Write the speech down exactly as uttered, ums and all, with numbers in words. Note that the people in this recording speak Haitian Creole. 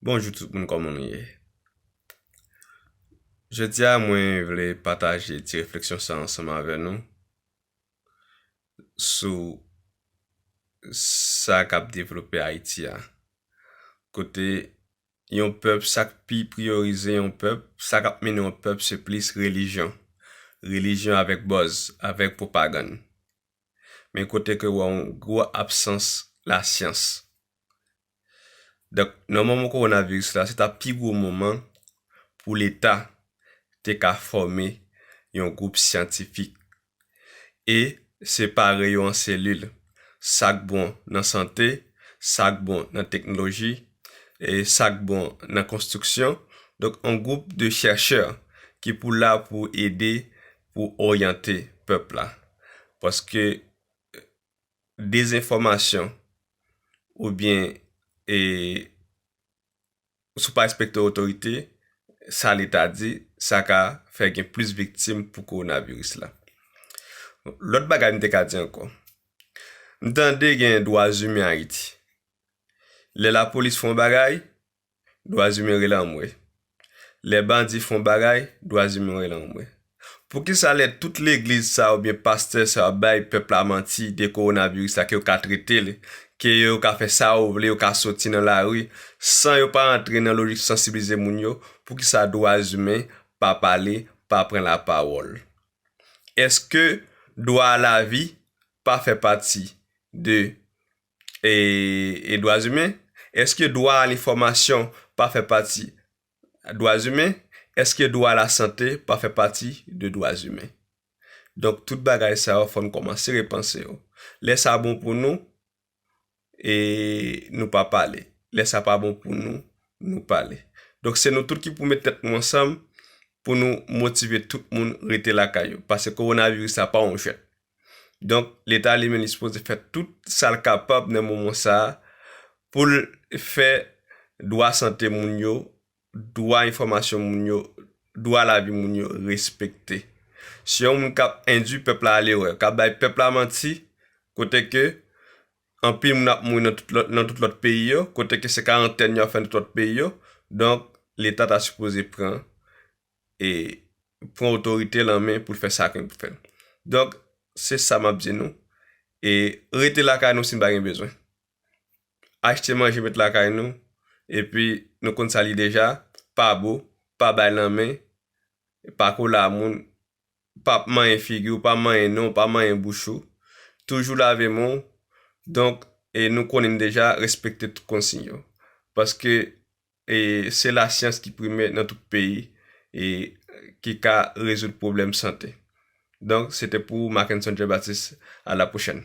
Bonjou tout moun, kòman nou ye? Jodi a, mwen vle pataje ti refleksyon sa ansanm avè nou sou sa k ap devlope Ayiti a. Kote yon pèp, sa k pi priyorize yon pèp, sa k ap mennen yon pèp, se plis relijyon. Relijyon avèk buzz, avèk pwopagann. Men kote ke w wè yon gwo absans lasyans. Donk, nan moman kowonaviris la, se ta pi gwo moman pou Leta te ka fòme yon gwoup syantifik e separe yo an selil. Sa k bon nan sante, sa k bon nan teknoloji, e sa k bon nan konstriksyon. Donk, yon gwoup de chèchè ki pou la pou ede, pou oryante pèp la. Paske dezenfòmasyon oubyen, e, si w pa respekte otorite, sa Leta di, sa ka fè gen plis viktim pou kowonaviris la. Lòt bagay m te ka di ankò. M tande gen dwa imen Ayiti. Lè lapolis fè yon bagay, dwa imen rele anmwe. Lè bandi fè yon bagay, dwa imen rele anmwe. Poukisa lè tout legliz sa oubyen pastè sa ap bay pèp la manti de kowonaviris la, ke yo ka trete l, ke yo ka fè sa yo vle, yo ka soti nan lari, san yo pa rantre nan lojik sansibilize moun yo, poukisa dwa imen pa pale, pa pran lapawòl? Èske dwa a lavi pa fè pati de, e, e dwa imen? Èske dwa a lenfòmasyon pa fè pati dwa imen? Èske dwa a lasante pa fè pati de dwa imen? Donk, tout bagay sa yo, fò n kòmanse repanse yo. Lè sa bon pou nou, e nou pa pale. Lè sa pa bon pou nou, nou pale. Donk, se nou tout ki pou met tèt nou ansanm pou nou motive tout moun rete lakay yo. Paske kowonaviris la pa yon jwèt. Donk, Leta li menm li sipoze fè tout sa l kapab nan moman sa a pou l fè dwa sante moun yo, dwa enfòmasyon moun yo, dwa lavi moun yo respekte. Si yon moun k ap endwi pèp la a lerè, k ap bay pèp la manti, kote ke anpil moun ap mouri nan tout lòt, nan tout lòt peyi yo, kote ke se karantèn y ap fè nan tout lòt peyi yo, donk Leta ta sipoze pran, e pran otorite l an men pou l fè sa ke l pou fè. Donk, se sa m ap di nou. E rete lakay nou si n pa gen bezwen. Achte manje met lakay nou, epi nou konn sa li deja, pa bo, pa bay lanmen, pa kola moun, pa manyen figi w, pa manyen non w, pa manyen bouch ou. Toujou lave men w. Donk, e nou konnen deja, respekte tout konsiy yo. Paske, e se lasyans ki prime nan tout peyi e ki ka rezoud pwoblèm sante. Donk, se te pou Mackenson Jean Baptiste. À la prochaine.